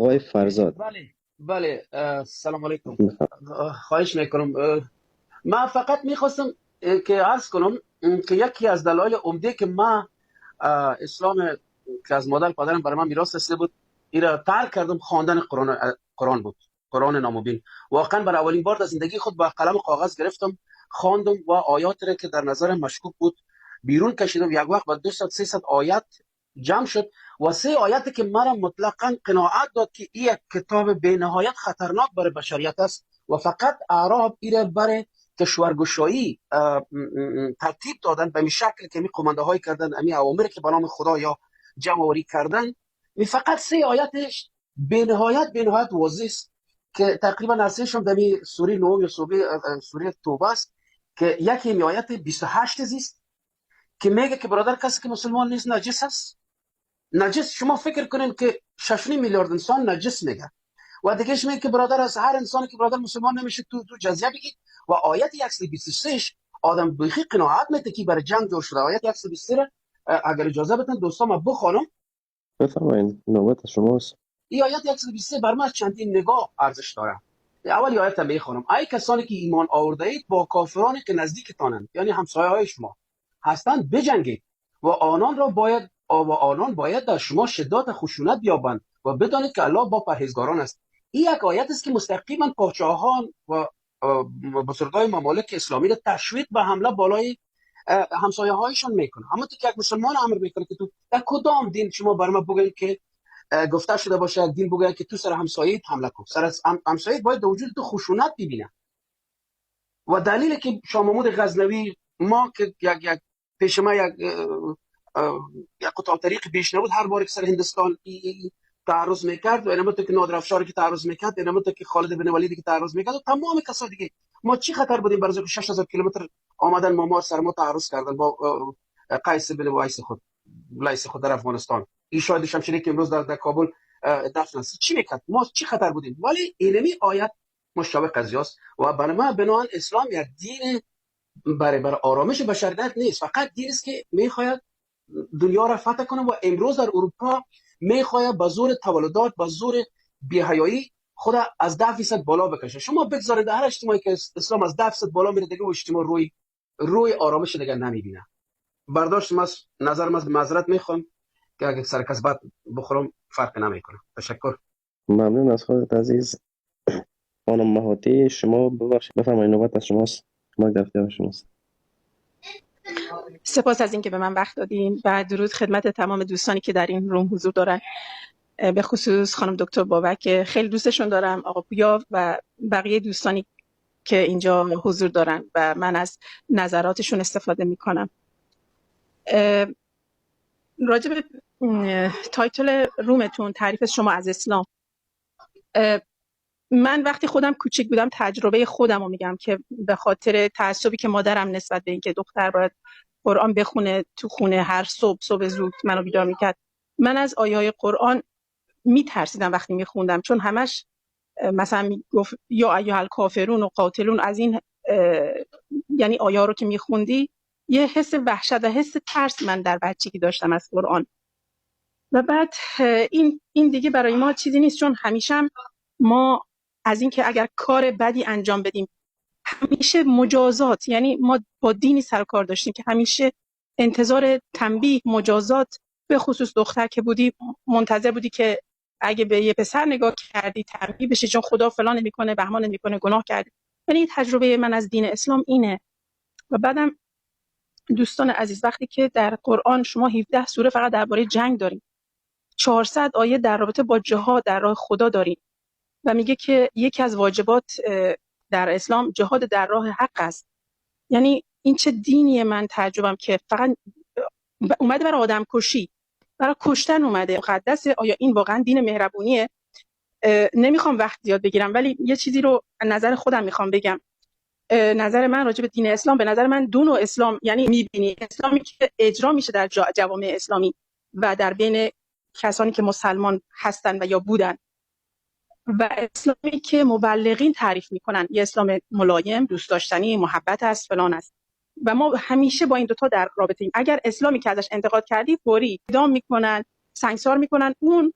آقای فرزاد. بله بله، سلام علیکم. خواهش میکنم. من فقط میخواستم که عرض کنم که یکی از دلایل عمده که من اسلام که از مادر پدرم برای من میراث رسیده بود ایرا ترک کردم، خواندن قرآن بود، قرآن نامبین. واقعا برای اولین بار در زندگی خود با قلم و کاغذ گرفتم، خواندم و آیات را که در نظرم مشکوک بود بیرون کشیدم. یک وقت با 200 300 آیت جمع شد و سه آیت که مرا مطلقاً قناعت داد که این یک کتاب به نهایت خطرناک برای بشریت است و فقط اعراب ایره برای کشورگشایی ترتیب دادن به این شکل که می قمانده های کردن، امی اوامر که به نام خدا یا جمع آوری کردن. می فقط سه آیتش به نهایت واضح است که تقریبا اصلش هم در سوره نهم یا سوره توبه است که یکی می آیت 28 است که میگه که برادر کسی که مسلمان نیست نجس است. نجس، شما فکر کنین که 6.5 میلیارد انسان نجس میگه و دیگهش میگه که برادر از هر انسانی که برادر مسلمان نمیشه تو جزیه بگیر. و آیت 123 آدم بیخی قناعت میده که برای جنگ جور شده. آیت 123 اگر اجازه بدن دوستان ما بخوانم. بفرمایید، نوبت شماست. این آیت 123 بر من چندین نگاه ارزش داره. اول آیت هم میخوانم. ای کسانی که ایمان آورده اید با کافرانی که نزدیکتانند، یعنی همسایه های شما هستند، بجنگید و آنان باید در شما شدت خشونت بیابند و بدانید که الله با پرهیزگاران است. این یک آیت است که مستقیما پادشاهان و بزرگای ممالک اسلامی را تشویق به حمله بالای همسایه هایشان میکنه. اما تو که یک مسلمان امر میکنه که تو در کدام دین شما بر ما بگین که گفته شده باشه دین بگه که تو سر همسایه‌ات حمله کن، سر همسایه‌ات باید در وجود تو خشونت ببینه. و دلیل که شاه محمود غزنوی ما که یک پیش ما یک قطاع طریق بیش نبود، هر بار که سر هندستان تعرض میکرد و اینما که نادر افشار که تعرض میکرد، اینما که خالد بن ولید که تعرض میکرد و تمام کسا دیگه، ما چی خطر بودیم برای که 6000 کیلومتر آمدن ما سر ما تعرض کردن با قیس بن وایس خود لیس خود در افغانستان. این شاید شمشیری که امروز در کابل دفن است چی میکرد؟ ما چی خطر بودیم؟ ولی اینمی آیت مشابه قضیه است و برای ما بنان اسلام یک دین برای آرامش بشریت نیست، فقط دین است که میخواهد دنیا را فتح کنه و امروز در اروپا میخواهد با زور تولدات، با زور بی‌حیایی خود از 10% بالا بکشه. شما بگذارید هر اجتماعی که اسلام از 10% بالا میره دیگه اجتماع روی آرامش دیگه نمیبینه. برداشت ما، نظر ما، معذرت میخوام که اگه سر کس بد بخورم فرق نمیکنه. تشکر. ممنون از خودت عزیز. خانم مهاتی شما ببخشید، بفرمایید، نوبت از شماست. ما در اختیار شماست. سپاس از اینکه به من وقت دادین و درود خدمت تمام دوستانی که در این روم حضور دارن، به خصوص خانم دکتر بابک که خیلی دوستشون دارم، آقا پویا و بقیه دوستانی که اینجا حضور دارن و من از نظراتشون استفاده میکنم. راجع به title room تون، تعریف شما از اسلام، من وقتی خودم کوچیک بودم تجربه خودم رو میگم که به خاطر تعصبی که مادرم نسبت به اینکه دختر باید قرآن بخونه تو خونه هر صبح زود منو بیدار میکرد، من از آیه‌های قرآن میترسیدم وقتی میخوندم، چون همش مثلا میگفت یا ایها الکافرون و قاتلون، از این یعنی آیه رو که میخوندی یه حس وحشت و حس ترس من در بچگی داشتم از قرآن. و بعد این دیگه برای ما چیزی نیست، چون همیشه ما از اینکه اگر کار بدی انجام بدیم همیشه مجازات، یعنی ما با دینی سر کار داشتیم که همیشه انتظار تنبیه، مجازات، به خصوص دختر که بودی منتظر بودی که اگه به یه پسر نگاه کردی تنبیه بشی، چون خدا فلان نمیکنه، بهمان نمیکنه، گناه کردی. یعنی تجربه من از دین اسلام اینه. و بعدم دوستان عزیز، وقتی که در قرآن شما 17 سوره فقط درباره جنگ داریم، 400 آیه در رابطه با جهاد در راه خدا داریم و میگه که یکی از واجبات در اسلام جهاد در راه حق است. یعنی این چه دینیه؟ من تعجبم که فقط اومده برای آدم کشی، برای کشتن اومده. مقدسه. آیا این واقعا دین مهربونیه؟ نمیخوام وقت زیاد بگیرم، ولی یه چیزی رو نظر خودم میخوام بگم. نظر من راجع به دین اسلام، به نظر من دو نوع اسلام، یعنی میبینی اسلامی که اجرا میشه در جوامع اسلامی و در بین کسانی که مسلمان هستن و یا بودن، و اسلامی که مبلغین تعریف میکنن، یه اسلام ملایم، دوست داشتنی، محبت است، فلان است. و ما همیشه با این دوتا در رابطه ایم. اگر اسلامی که ازش انتقاد کردی فوری اعدام میکنن، سنگسار میکنن، اون